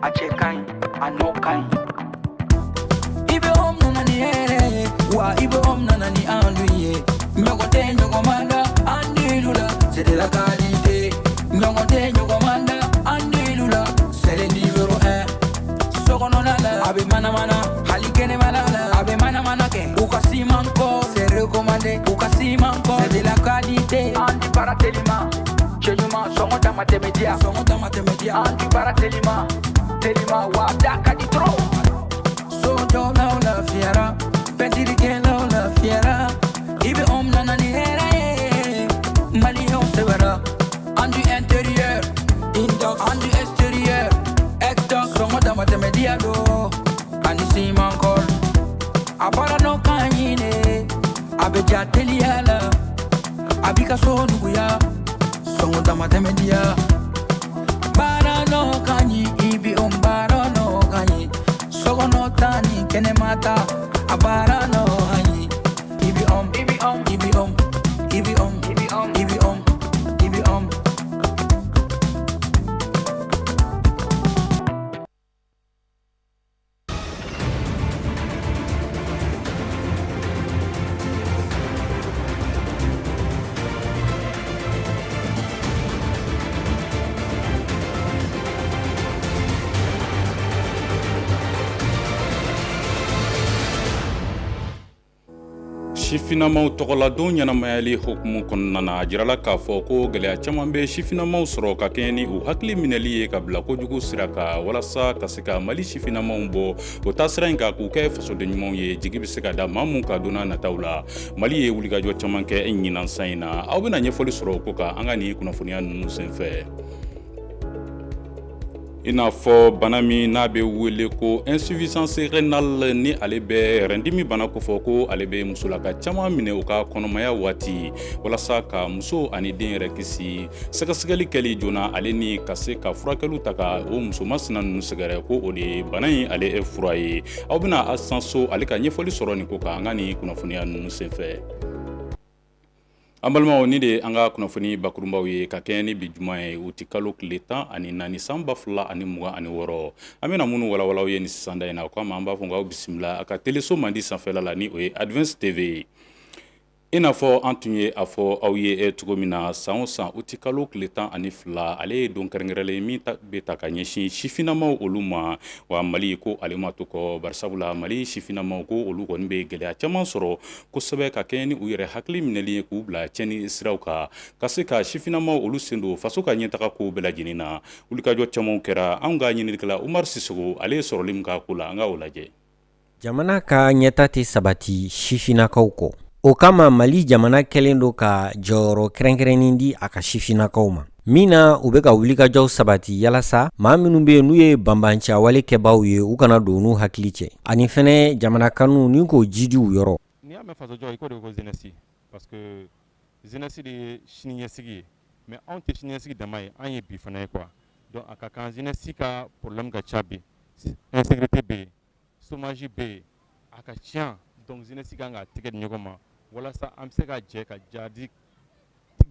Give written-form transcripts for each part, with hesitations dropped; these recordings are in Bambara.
A cɛ ka ɲi, a nɔ ka ɲi. IBM nana ni hɛrɛ ye wa, IBM nana ni enduit ye. Ɲɔgɔn tɛ ɲɔgɔn ma da enduit la, c'est de la qualité. Ɲɔgɔn tɛ ɲɔgɔn ma da enduit la, c'est le numéro 1. Sokɔnɔna la, a bɛ manamana, hali kɛnɛmana la, a bɛ manamana kɛ. U ka ciment ko, c'est recommandé. U ka ciment ko, c'est de la qualité. Enduit baara telima, cɛ ɲuman, sɔngɔ dama tɛmɛ diya, sɔngɔ dama tɛmɛ diya. Enduit baara telima telima wa, da ka di trop. Sojɔlaw lafiyara, pɛntirikɛlaw lafiyara. IBM nana ni hɛrɛ ye, maliyɛnw sɛbɛra. Enduit intérieur inox, enduit extérieur ex-doc, sɔngɔ dama tɛmɛ diya do ani ciment colle. A baara nɔ ka ɲi de, a bɛ ja teliya la, a b'i ka so nuguya, sɔngɔ dama tɛmɛ diya. Baara nɔ ka ɲi, IBM baara nɔ ka ɲi. Sokɔnɔ ta ni kɛnɛma ta, a baara nɔ ka ɲi. IBM, IBM, IBM, IBM, IBM, IBM, IBM. Sifinamaw tɔgɔladon ɲɛnamayali hukumu kɔnɔna na, a jirala k'a fɔ ko gɛlɛya caman bɛ sifinamaw sɔrɔ ka kɛɲɛ ni u hakili minɛli ye ka bila kojugu sira kan. Walasa ka se ka Mali sifinamaw bɔ o taasira in kan k'u kɛ fasoden ɲumanw ye, jigi bɛ se ka da maa mun kan don n'a nataw la, Mali ye wulikajɔ caman kɛ ɲinan san in na. Aw bɛna ɲɛfɔli sɔrɔ o ko kan an ka nin kunnafoniya ninnu senfɛ. I n'a fɔ bana min n'a bɛ wele ko insuffisance rénale, ni ale bɛ rɛndimi bana kofɔ, ko ale bɛ musolaka caman minɛ u ka kɔnɔmaya waati. Walasa ka muso ani den yɛrɛ kisi, sɛgɛsɛgɛli kɛli joona, ale ni ka se ka furakɛliw ta ka o muso masina ninnu sɛgɛrɛ, ko o de ye bana in ale fura ye. Aw bɛna Asanso ale ka ɲɛfɔli sɔrɔ nin ko kan an ka nin kunnafoniya ninnu senfɛ. An balimaw, nin de ye an ka kunnafoni bakurunbaw ye ka kɛɲɛ ni bi juma ye, uti kalo tile 14, san 2026. An bɛna minnu walawala aw ye nin sisanda in na, o kama an b'a fɔ k'aw bisimila a ka teleso mandi sanfɛla la, ni o ye Advance TV ye. I n'a fɔ an tun ye a fɔ aw ye cogo min na, san o san uti kalo tile 12, ale ye don kɛrɛnkɛrɛnlen min bɛ ta ka ɲɛsin sifinnamaw olu ma. Wa Mali ko ale ma to kɔ, barisabula Mali sifinnamaw ko olu kɔni bɛ gɛlɛya caman sɔrɔ kosɛbɛ ka kɛɲɛ ni u yɛrɛ hakili minɛli ye k'u bila tiɲɛni siraw kan. Ka se ka sifinnamaw olu sen don faso ka ɲɛtaga ko bɛɛ lajɛlen na, wulikajɔ camanw kɛra. Anw ka ɲininikɛla Umaru Sisoko, ale ye sɔrɔli min k'a ko la, an ka o lajɛ. Jamana ka ɲɛta tɛ sabati sifinnakaw kɔ. O kama Mali jamana kɛlen don ka jɔyɔrɔ kɛrɛnkɛrɛnnen di a ka sifinnakaw ma, min na u bɛ ka wulikajɔw sabati yalasa maa minnu bɛ yen n'u ye banbanciyawale kɛbaaw ye, u kana don n'u hakili cɛ, ani fɛnɛ jamana kanu ni k'o jidi u yɔrɔ. N'i y'a mɛn fasojɔ, i ko de ko jeunesse, parce que jeunesse de ye siniɲɛsigi ye. Mais anw tɛ siniɲɛsigi dama ye, an ye bi fana ye quoi. Donc a ka kan jeunesse ka problème ka ca bi, insécurité bɛ yen, chômage bɛ yen, a ka ca. Donc jeunesse kan k'a tɛgɛ di ɲɔgɔn ma walasa an bɛ se ka jɛ ka jadi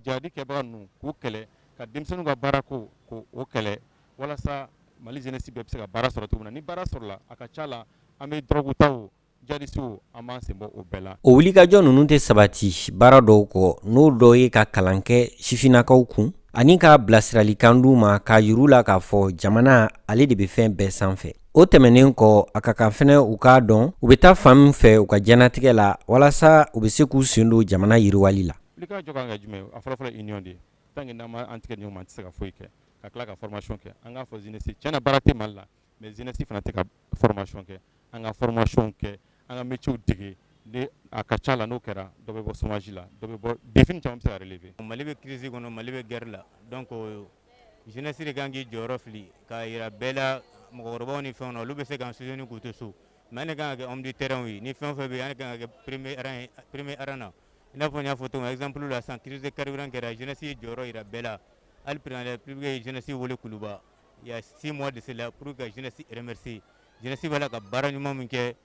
jadi kɛbaga ninnu k'u kɛlɛ, ka denmisɛnninw ka baara ko k'o kɛlɛ, walasa Mali jeunesse bɛɛ bɛ se ka baara sɔrɔ cogo min na. Ni baara sɔrɔla, a ka ca la an bɛ drogue taw, djihadistes, an b'an sen bɔ o bɛɛ la. O wulikajɔ ninnu tɛ sabati baara dɔw kɔ, n'o dɔ ye ka kalan kɛ sifinnakaw kun ani ka bilasiralikan d'u ma, k'a yir'u la k'a fɔ jamana ale de bɛ fɛn bɛɛ sanfɛ. O tɛmɛnen kɔ, a ka kan fɛnɛ u k'a dɔn u bɛ taa fan min fɛ u ka diɲɛnatigɛ la, walasa u bɛ se k'u sen don jamana yiriwali la. Wulikajɔ kan ka jumɛn? A fɔlɔfɔlɔ, union de ye. Tant que n'an ma an tigɛ di ɲɔgɔn ma, an tɛ se ka foyi kɛ. Ka tila ka formation kɛ, an k'a fɔ jeunesse, tiɲɛ na, baara tɛ Mali la, mais jeunesse fana tɛ ka formation kɛ. An ka formation kɛ, an ka métier dege. Ni a ka ca la, n'o kɛra, dɔ bɛ bɔ chômage la, dɔ bɛ bɔ, défi caman bɛ se ka relever. Mali bɛ crise kɔnɔ, Mali bɛ guerre la. Donc jeunesse de kan k'i jɔyɔrɔ fili k'a yira bɛɛ la. Mɔgɔkɔrɔbaw ni fɛnw na, olu bɛ se k'an soutenir k'u to so, mais an de kan ka kɛ homme du terrain ye. Ni fɛn o fɛn bɛ yen, an de kan ka kɛ premier rang ye, premier rang na. I n'a fɔ n y'a fɔ cogo min, exemple la, sisan crise de carburant kɛra, jeunesse ye jɔyɔrɔ yira bɛɛ la. Hali président de la République ye jeunesse wele Kuluba il y a 6 mois de cela pour que jeunesse remercier. Jeunesse b'a la ka baara ɲuman min kɛ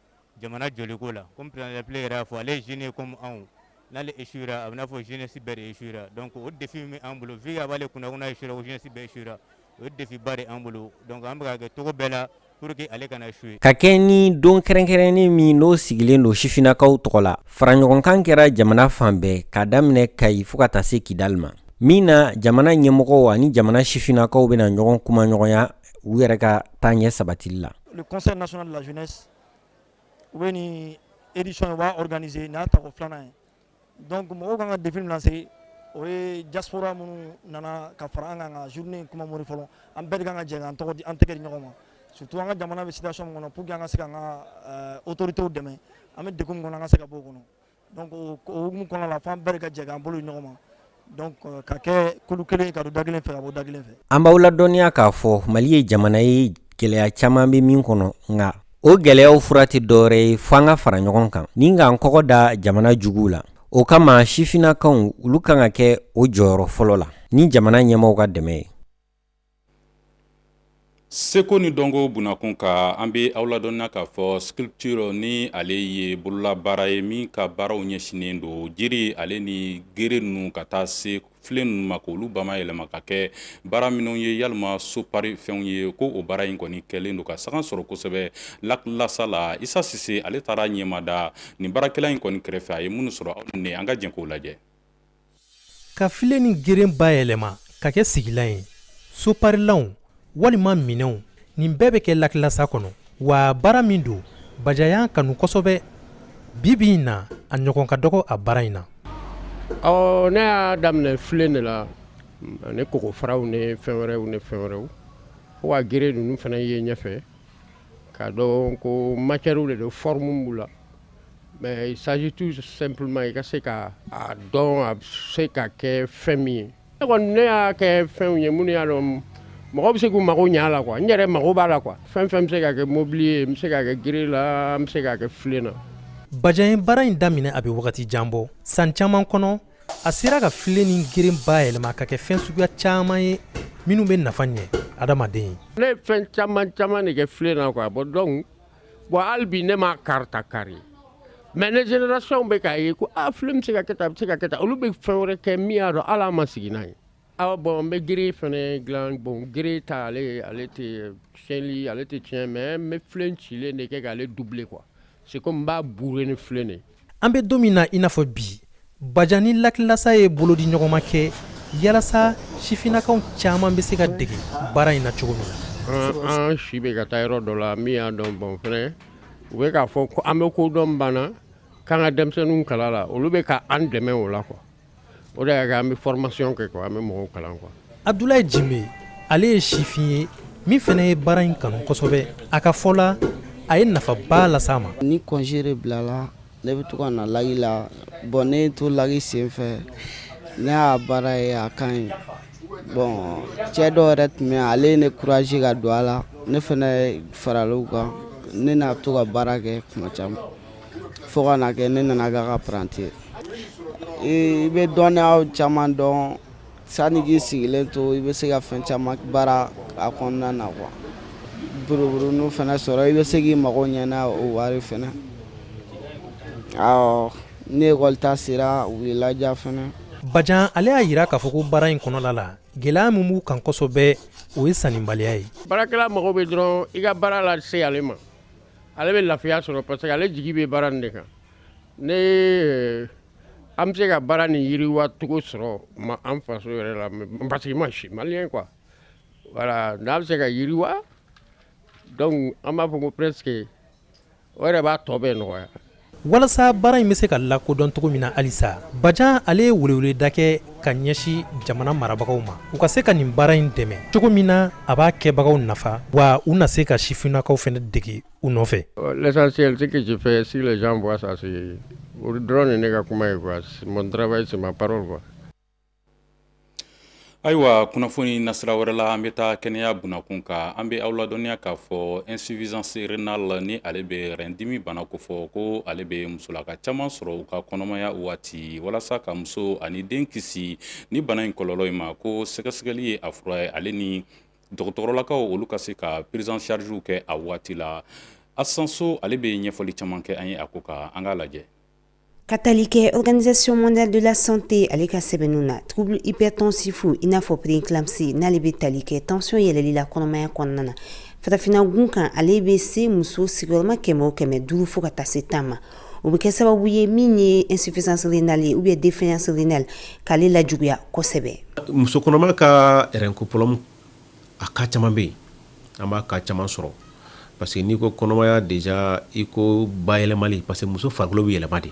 jamana jɔliko la, comme président de la République yɛrɛ y'a fɔ, ale ye jeune ye comme anw. N'ale échouera, a bɛ n'a fɔ jeunesse bɛɛ de échouera. Donc o défi min bɛ an bolo, vu que a b'ale kunna ko n'a échouera, ko jeunesse bɛɛ échouera. O ye défi ba de an bolo. Donc an bɛ ka kɛ cogo bɛɛ la pour que ale kana échouer. Ka kɛ ni don kɛrɛnkɛrɛnnen min n'o sigilen don sifinnakaw tɔgɔ la, faraɲɔgɔnkan kɛra jamana fan bɛɛ, k'a daminɛ Kayi fo ka taa se Kidali ma, min na jamana ɲɛmɔgɔw ani jamana sifinnakaw bɛna ɲɔgɔn kumaɲɔgɔnya u yɛrɛ ka taaɲɛ sabatili la. Le Conseil national de la jeunesse, u bɛ nin édition, u b'a organiser, nin y'a tako filanan ye. Donc mɔgɔw kan ka défi min lancer, o ye diaspora minnu nana ka fara an kan ka journée in commémorer fɔlɔ. An bɛɛ de kan ka jɛ k'an tɔgɔ di, an tɛgɛ di ɲɔgɔn ma, surtout an ka jamana bɛ situation min kɔnɔ, pour que an ka se k'an ka autorités dɛmɛ, an bɛ degun min kɔnɔ, an ka se ka bɔ o kɔnɔ. Donc o hukumu kɔnɔna la, f'an bɛɛ de ka jɛ k'an bolo di ɲɔgɔn ma, donc ka kɛ kulu kelen, ka don da kelen fɛ, ka bɔ da kelen fɛ. An b'aw ladɔnniya k'a fɔ Mali ye jamana ye, gɛlɛya caman bɛ min kɔnɔ, nka o gɛlɛyaw fura tɛ dɔwɛrɛ ye fo an ka fara ɲɔgɔn kan ni k'an kɔgɔ da jamana juguw la. O kama, sifinnakaw, olu kan ka kɛ o jɔyɔrɔ fɔlɔ la ni jamana ɲɛmaaw ka dɛmɛ ye. Seko ni dɔnko bunakun kan, an bɛ aw ladɔnniya k'a fɔ sculpture ni ale ye bololabaara ye min ka baaraw ɲɛsinnen don jiri ale ni gere ninnu ka taa se filen ninnu ma, k'olu bamayɛlɛma ka kɛ baara minnu ye, yalima sopari fɛnw ye, ko o baara in kɔni kɛlen don ka sagan sɔrɔ kosɛbɛ Lac Lassa la. Isa Sise, ale taara ɲɛmada nin baarakɛla in kɔni kɛrɛfɛ. A ye minnu sɔrɔ, aw ni an ka jɛ k'o lajɛ. Ka filen ni geren bayɛlɛma ka kɛ sigilan ye, soparilanw walima minɛnw, nin bɛɛ bɛ kɛ Lac Lassa kɔnɔ. Wa baara min don, Bajan y'a kanu kosɛbɛ. Bi bi in na, a ɲɔgɔn ka dɔgɔ a baara in na. Ɔ, ne y'a daminɛ filen de la ani kogofaraw ni fɛn wɛrɛw ni fɛn wɛrɛw, fo ka gere ninnu fana ye ɲɛfɛ k'a dɔn ko matière de don, forme b'u la. Mais il s'agit tout simplement i ka se ka a dɔn a bɛ se ka kɛ fɛn min ye. Ne kɔni, ne y'a kɛ fɛnw ye minnu y'a dɔn mɔgɔ bɛ se k'u mago ɲɛ a la quoi. N yɛrɛ mago b'a la quoi. Fɛn fɛn bɛ se ka kɛ mobili ye, n bɛ se k'a kɛ gere la, n bɛ se k'a kɛ filen na. Bajan ye baara in daminɛ a bɛ wagati jan bɔ. San caman kɔnɔ, a sera ka filen ni geren bayɛlɛma ka kɛ fɛn suguya caman ye minnu bɛ nafa ɲɛ adamaden ye. Ne ye fɛn caman caman de kɛ filen na quoi. Bon, donc, bon, hali bi ne m'a kari ta kari, mais ne génération bɛ k'a ye ko aa, filen bɛ se ka kɛ tan, a bɛ se ka kɛ tan. Olu bɛ fɛn wɛrɛ kɛ min y'a dɔn hali an ma sigi n'a ye. Awɔ, bon, n bɛ gere fɛnɛ dilan. Bon, gere ta, ale tɛ tiɲɛli, ale tɛ tiɲɛ, mais n bɛ filen cilen de kɛ k'ale doubler quoi. C'est comme n b'a bourrer ni filen de ye. An bɛ don min na i n'a fɔ bi, Bajan ni Lac Lassa ye bolodi ɲɔgɔnma kɛ yalasa sifinnakaw caman bɛ se ka dege baara in na cogo min na. An si bɛ ka taa yɔrɔ dɔ la min y'a dɔn, bon, fɛnɛ u bɛ k'a fɔ ko an bɛ ko dɔn banna k'an ka denmisɛnninw kala la, olu bɛ ka an dɛmɛ o la quoi. O de y'a kɛ an bɛ formation kɛ quoi, an bɛ mɔgɔw kalan quoi. Abdoulaye Jime, ale ye sifin ye min fana ye baara in kanu kosɛbɛ. A ka fɔ la, a ye nafaba lase a ma. Ni congé de bilala, ne bɛ to ka na lac la. Bon, ne ye to lac sen fɛ, ne y'a baara ye, a ka ɲi. Bon, cɛ dɔw yɛrɛ tun bɛ yen, ale ye ne courage ka don a la. Ne fana faral'o kan, ne n'a to ka baara kɛ tuma caman, fo ka na kɛ ne nana k'a ka apprenti ye. I bɛ dɔnniya caman dɔn sani k'i sigilen to, i bɛ se ka fɛn caman baara a kɔnɔna na quoi. Buruburunu fana sɔrɔ, i bɛ se k'i mago ɲɛ n'a o wari fana. Awɔ, ni ekɔli ta sera, u b'i laja fana. Bajan, ale y'a jira k'a fɔ ko baara in kɔnɔna la, gɛlɛya min b'u kan kosɛbɛ, o ye sannibaliya ye. Baarakɛla mago bɛ dɔrɔn i ka baara lase ale ma, ale bɛ lafiya sɔrɔ, parce que ale jigi bɛ baara nin de kan. Ne an bɛ se ka baara nin yiriwa cogo sɔrɔ ma an faso yɛrɛ la, parce que moi je suis malien quoi. Voilà, n'a bɛ se ka yiriwa, donc an b'a fɔ ko presque o yɛrɛ b'a tɔ bɛɛ nɔgɔya. Walasa baara in bɛ se ka lakodɔn cogo min na halisa, Bajan, ale ye weleweleda kɛ ka ɲɛsin jamana marabagaw ma, u ka se ka nin baara in dɛmɛ cogo min na a b'a kɛbagaw nafa, wa u na se ka sifinnakaw fana dege u nɔfɛ. L'essentiel, ce que je fais, si les gens voient ça, c'est o dɔrɔn de ne ka kuma ye quoi. Mon travail, c'est ma parole quoi. Ayiwa, kunnafoni nasira wɛrɛ la, an bɛ taa kɛnɛya bunakun kan. An bɛ aw ladɔnniya k'a fɔ insuffisance rénale ni ale bɛ rɛndimi bana kofɔ, ko ale bɛ musolaka caman sɔrɔ u ka kɔnɔmaya waati. Walasa ka muso ani den kisi ni bana in kɔlɔlɔ in ma, ko sɛgɛsɛgɛli ye a fura ye, ale ni dɔgɔtɔrɔlakaw, olu ka se ka prise en charge kɛ a waati la. Asanso, ale bɛ ɲɛfɔli caman kɛ an ye a ko kan, an k'a lajɛ. Ka tali kɛ Organisation mondiale de la santé ale ka sɛbɛnniw na, trouble hypertensif i n'a fɔ prééclampsie n'ale bɛ tali kɛ tension yɛlɛli la kɔnɔmaya kɔnɔna na, farafinna gun kan, ale bɛ se muso sigiyɔrɔma 100 o 100, 5 fo ka taa se 10 ma. O bɛ kɛ sababu ye min ye insuffisance rénale ye ou bien défaillance rénale, k'ale lajuguya kosɛbɛ. Muso kɔnɔma ka rein ko problème, a cas caman bɛ yen, an b'a cas caman sɔrɔ, parce que n'i ko kɔnɔmaya déjà, i ko bayɛlɛmali, parce que muso farikolo bɛ yɛlɛma de,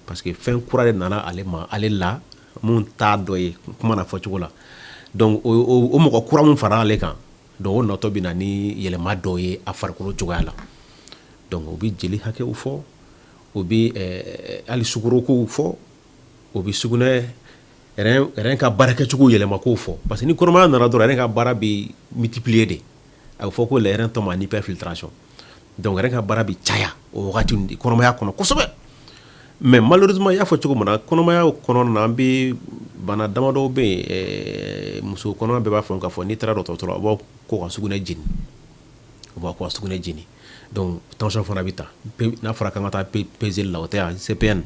parce que fɛn kura de nana ale ma, ale la mun t'a dɔ ye kuma na fɔcogo la. Donc o mɔgɔ kura mun fara ale kan, donc o natɔ bɛ na ni yɛlɛma dɔ ye a farikolo cogoya la. Donc o bɛ jeli hakɛw fɔ, o bɛ hali sukorokow fɔ, o bɛ sugunɛ, rein ka baarakɛcogo yɛlɛmakow fɔ, parce que ni kɔnɔmaya nana dɔrɔn, rein ka baara bɛ multiplier de. A bɛ fɔ ko les reins tombent en hyperfiltration. Donc rein ka baara bɛ caya o wagati kɔnɔmaya kɔnɔ kosɛbɛ. Mais malheureusement, i y'a fɔ cogo min na, kɔnɔmaya kɔnɔna na, an bɛ bana damadɔw bɛ yen, muso kɔnɔma bɛɛ b'a fɔ k'a fɔ n'i taara dɔgɔtɔrɔso la, u b'a ko ka sugunɛ jeni, u b'a ko ka sugunɛ jeni. Donc tension fana bɛ ta n'a fɔra k'an ka taa peseli la, o tɛ yan CPN.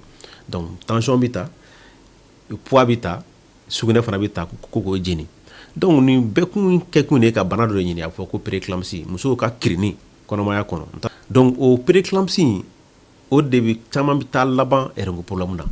Donc tension bɛ ta, poids bɛ ta, sugunɛ fana bɛ ta ko k'o jeni. Donc nin bɛɛ kun kɛkun de ye ka bana dɔ de ɲini, a bɛ fɔ ko prééclampsie, musow ka kirinni kɔnɔmaya kɔnɔ. Donc o prééclampsie, o de bɛ caman bɛ taa laban rein ko problème na.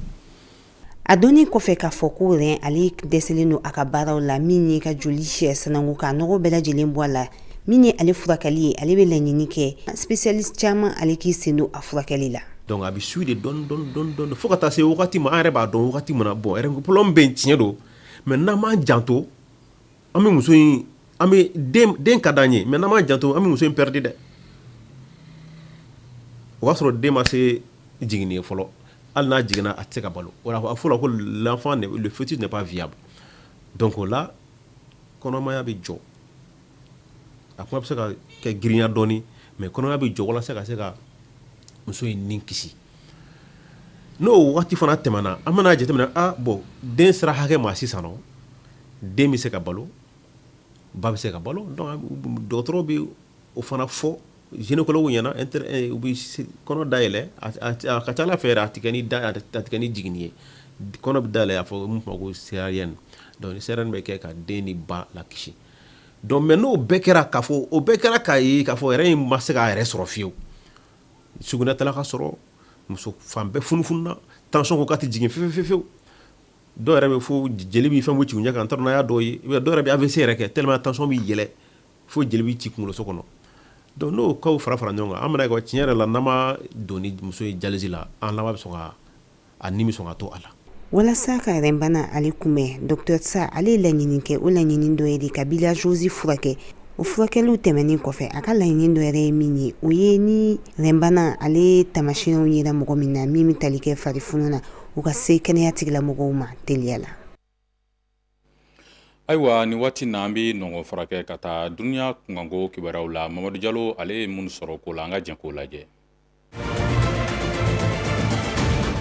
A dɔnni kɔfɛ k'a fɔ ko rein ale dɛsɛlen don a ka baaraw la, min ye ka joli sɛ sanango k'a nɔgɔ bɛɛ lajɛlen bɔ a la, min ye ale furakɛli ye, ale bɛ laɲini kɛ spécialiste caman ale k'i sen don a furakɛli la. Donc a bɛ suit de dɔɔni dɔɔni dɔɔni dɔɔni fo ka taa se wagati ma, an yɛrɛ b'a dɔn wagati min na, bon, rein ko problème bɛ yen, tiɲɛ don, mais n'an m'an janto, an bɛ muso in, an bɛ den ka d'an ye, mais n'an m'an janto, an bɛ muso in perdre dɛ. O b'a sɔrɔ den ma se jiginni ye fɔlɔ. Hali n'a jiginna, a tɛ se ka balo. O la a fɔ la ko l'enfant, le fœtus n'est pas viable. Donc o la kɔnɔmaya bɛ jɔ. A kuma bɛ se ka kɛ girinya dɔɔni, mais kɔnɔmaya bɛ jɔ walasa ka se ka muso in ni kisi. N'o waati fana tɛmɛna, an bɛna jateminɛ, ah bon, den sera hakɛ ma sisan nɔ, den bɛ se ka balo, ba bɛ se ka balo. Donc dɔgɔtɔrɔ bɛ o fana fɔ gynécologue ɲɛna, u bɛ kɔnɔ dayɛlɛ. A ka ca ala fɛ yɛrɛ, a tɛ kɛ ni da, a tɛ kɛ ni jiginni ye. Kɔnɔ bɛ dayɛlɛ, a fɔ mun ma ko césarienne. Donc césarienne bɛ kɛ ka den ni ba la kisi. Donc mais n'o bɛɛ kɛra, k'a fɔ o bɛɛ kɛra, k'a ye k'a fɔ yɛrɛ in ma se k'a yɛrɛ sɔrɔ fiyewu, sugunɛtala ka sɔrɔ, muso fan bɛɛ funufununa, tension ko k'a tɛ jigin fiyewu fiyewu, dɔw yɛrɛ bɛ fo jeli bɛ fɛn bɔ ci u ɲɛ kan, n t'a dɔn n'a y'a dɔw ye, dɔw yɛrɛ bɛ AVC yɛrɛ kɛ tellement tension bɛ yɛlɛ fo jeli bɛ ci kunkoloso kɔnɔ. Donc n'o cas fara fara ɲɔgɔn kan, an bɛna ye tiɲɛ yɛrɛ la, n'an ma don ni muso ye dialyse la, an laban bɛ sɔn ka a ni bɛ sɔn ka to a la. Walasa ka rein bana ale kunbɛn, docteur Sa ale ye laɲini kɛ. O laɲini dɔ ye de ka bilharziose furakɛ. O furakɛliw tɛmɛnen kɔfɛ, a ka laɲini dɔ yɛrɛ ye min ye, o ye ni rein bana ale taamasiyɛnw yera mɔgɔ min na, min bɛ tali kɛ farifunu na, u ka se kɛnɛya tigilamɔgɔw ma teliya la. Ayiwa, nin waati na, an bɛ nɔgɔ furakɛ ka taa dunya kunkanko kibaruyaw la. Mamadu Jalo, ale ye mun sɔrɔ ko la? An ka jɛ k'o lajɛ.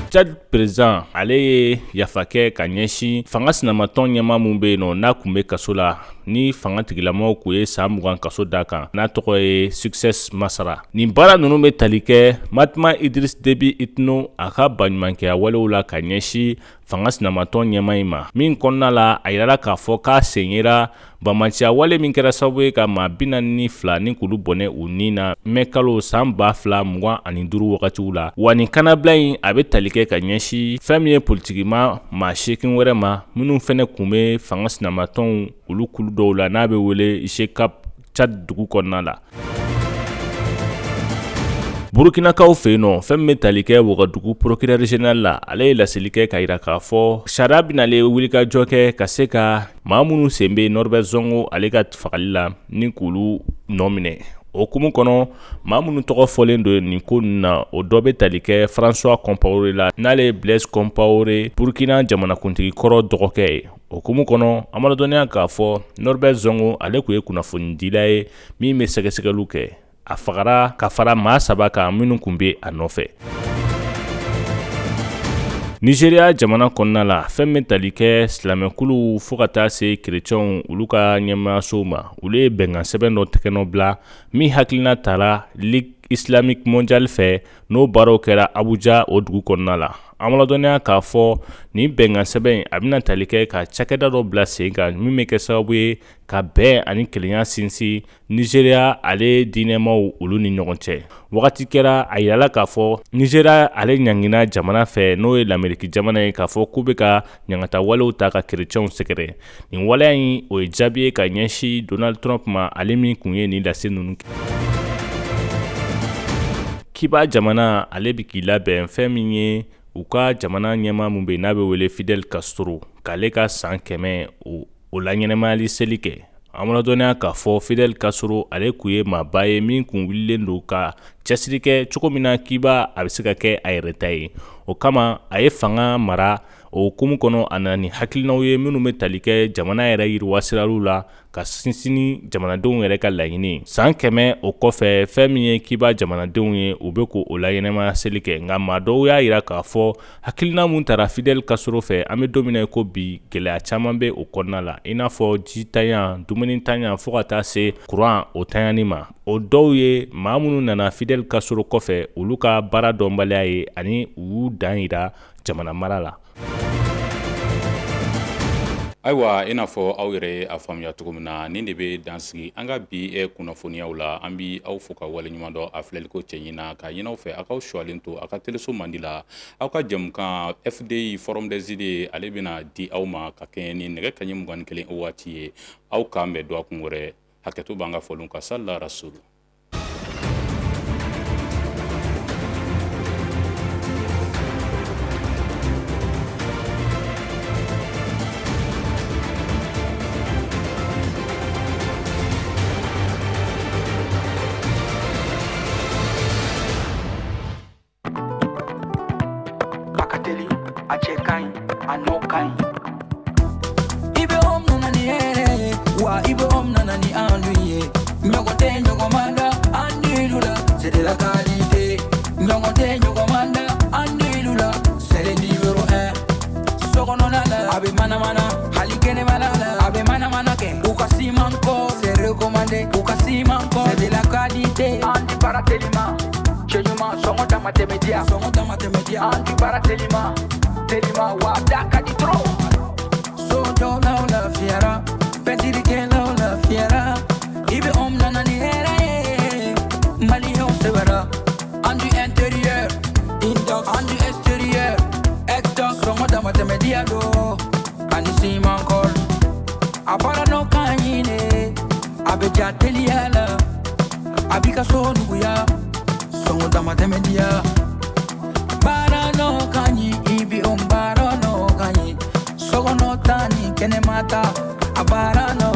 Tchad président, ale ye yafa kɛ ka ɲɛsin fanga sinamatɔn ɲɛmaa min bɛ yen nɔ, n'a tun bɛ kaso la, ni fanga tigilamaw k'u ye san 20 kaso da kan, n'a tɔgɔ ye Succès Masra. Nin baara ninnu bɛ tali kɛ Mahamat Idriss Déby Itno a ka baɲumankɛya walew la ka ɲɛsin fanga sinamatɔn ɲɛmaa in ma, min kɔnɔna la a yirala k'a fɔ k'a sen yera banbaanciya wale min kɛra sababu ye ka maa 42 ni k'olu bɔnɛ u ni na mɛ kalo san 2025 wagatiw la. Wa nin kannabila in, a bɛ tali kɛ ka ɲɛsin fɛn min ye politikima maa 8 wɛrɛ ma, minnu fɛnɛ kun bɛ fanga sinamatɔnw olu kulu dɔw la, n'a bɛ wele GCAP Tchad dugu kɔnɔna la. Burukinakaw fɛ yen nɔ, fɛn min bɛ tali kɛ Wagadugu procureur général la, ale ye laseli kɛ ka yira k'a fɔ sariya bɛnale wulikajɔ kɛ ka se ka maa minnu sen bɛ Norbert Zongo ale ka fagali la ni k'olu nɔ minɛ. O hukumu kɔnɔ, maa minnu tɔgɔ fɔlen don nin ko ninnu na, o dɔ bɛ tali kɛ François Compaoré la, n'ale ye Blaise Compaoré, Burukina jamanakuntigi kɔrɔ dɔgɔkɛ ye. O hukumu kɔnɔ, an b'a ladɔnniya k'a fɔ Norbert Zongo, ale tun ye kunnafonidila ye min bɛ sɛgɛsɛgɛliw kɛ. A fagara ka fara maa saba kan minnu tun bɛ a nɔfɛ. Nizeriya jamana kɔnɔna la, fɛn min tali kɛ silamɛkuluw fo ka taa se kerecɛnw olu ka ɲɛmaayasow ma, olu ye bɛnkan sɛbɛn dɔ tɛgɛnɔ bila min hakilina tara Ligue Islamique Mondial fɛ, n'o baaraw kɛra Abuja, o dugu kɔnɔna la. An b'a ladɔnniya k'a fɔ nin bɛnkan sɛbɛn in, a bɛna tali kɛ ka cakɛda dɔ bila sen kan min bɛ kɛ sababu ye ka bɛn ani kelenya sinsin Nizeriya ale diinɛmaw olu ni ɲɔgɔn cɛ. Wagati kɛra a yirala k'a fɔ Nizeriya ale ɲangina jamana fɛ, n'o ye Lameriki jamana ye, k'a fɔ k'u bɛ ka ɲangata walew ta ka kerecɛnw sɛgɛrɛ. Nin waleya in, o ye jaabi ye ka ɲɛsin Donald Trump ma, ale min kun ye nin lase ninnu kɛ. Kiba jamana ale bɛ k'i labɛn fɛn min ye u ka jamana ɲɛmaa min bɛ n'a bɛ wele Fidel Castro, k'ale ka san 100 o la ɲɛnɛmayali seli kɛ. An b'a ladɔnniya k'a fɔ Fidel Castro ale kun ye maaba ye min kun wulilen don ka cɛsiri kɛ cogo min na Kiba a bɛ se ka kɛ a yɛrɛ ta ye. O kama a ye fanga mara o hukumu kɔnɔ, a nana ni hakilinaw ye minnu bɛ tali kɛ jamana yɛrɛ yiriwa siraw la, ka sinsin ni jamanadenw yɛrɛ ka laɲini. San 100 o kɔfɛ, fɛn min ye Kiba jamanadenw ye, u bɛ k'o la ɲɛnɛmaya seli kɛ. Nka maa dɔw y'a jira k'a fɔ hakilina min tara Fidel Castro fɛ, an bɛ don min na ko bi, gɛlɛya caman bɛ o kɔnɔna la, i n'a fɔ jitanya, dumunitanya, fo ka taa se kuran o tanyani ma. O dɔw ye maa minnu nana Fidel Castro kɔfɛ, olu ka baara dɔnbaliya ye ani u y'u dan jira jamana mara la. Ayiwa, i n'a fɔ aw yɛrɛ ye a faamuya cogo min na, nin de bɛ dan sigi an ka bi kunnafoniyaw la. An bɛ aw fo ka waleɲuman dɔn a filɛliko cɛɲi na, ka ɲini aw fɛ aw k'aw suwalen to aw ka teleso mandi la. Aw ka jɛmukan FDI, Forum des idées, ale bɛna di aw ma ka kɛɲɛ ni nɛgɛ kanɲɛ 21 waati ye. Aw k'an bɛn dɔgɔkun wɛrɛ. Hakɛto b'an ka fɔlenw kan. Salila rasulu. A ka teli, a cɛ ka ɲi, a nɔ ka ɲi. I bɛ home nana ni hɛrɛ ye wa, i bɛ home nana ni enduit ye. Ɲɔgɔn tɛ ɲɔgɔn ma da enduit la, c'est de la qualité. Ɲɔgɔn tɛ ɲɔgɔn ma da enduit la, c'est le numéro 1. Sokɔnɔna la, a bɛ manamana, hali kɛnɛmana la, a bɛ manamana kɛ. U ka ciment ko, c'est recommandé. U ka ciment ko, c'est de la qualité. Enduit baara telima, cɛ ɲuman, sɔngɔ dama tɛmɛ diya, sɔngɔ dama tɛmɛ diya. Enduit baara telima, telima wa da ka di trop. Sojɔlaw lafiyara, pɛntirikɛlaw lafiyara. I bɛ home nana ni hɛrɛ ye, maliyɛnw sɛbɛra. Enduit intérieur, inox, enduit extérieur, extox, sɔngɔ dama tɛmɛ diya don, ani ciment colle. A baara nɔ ka ɲi de, a bɛ ja teliya la, a b'i ka so nuguya, sɔngɔ dama tɛmɛ diya. Baara nɔ ka ɲi, i bɛ o baara nɔ ka ɲi, sokɔnɔ ta ni kɛnɛma ta, a baara nɔ.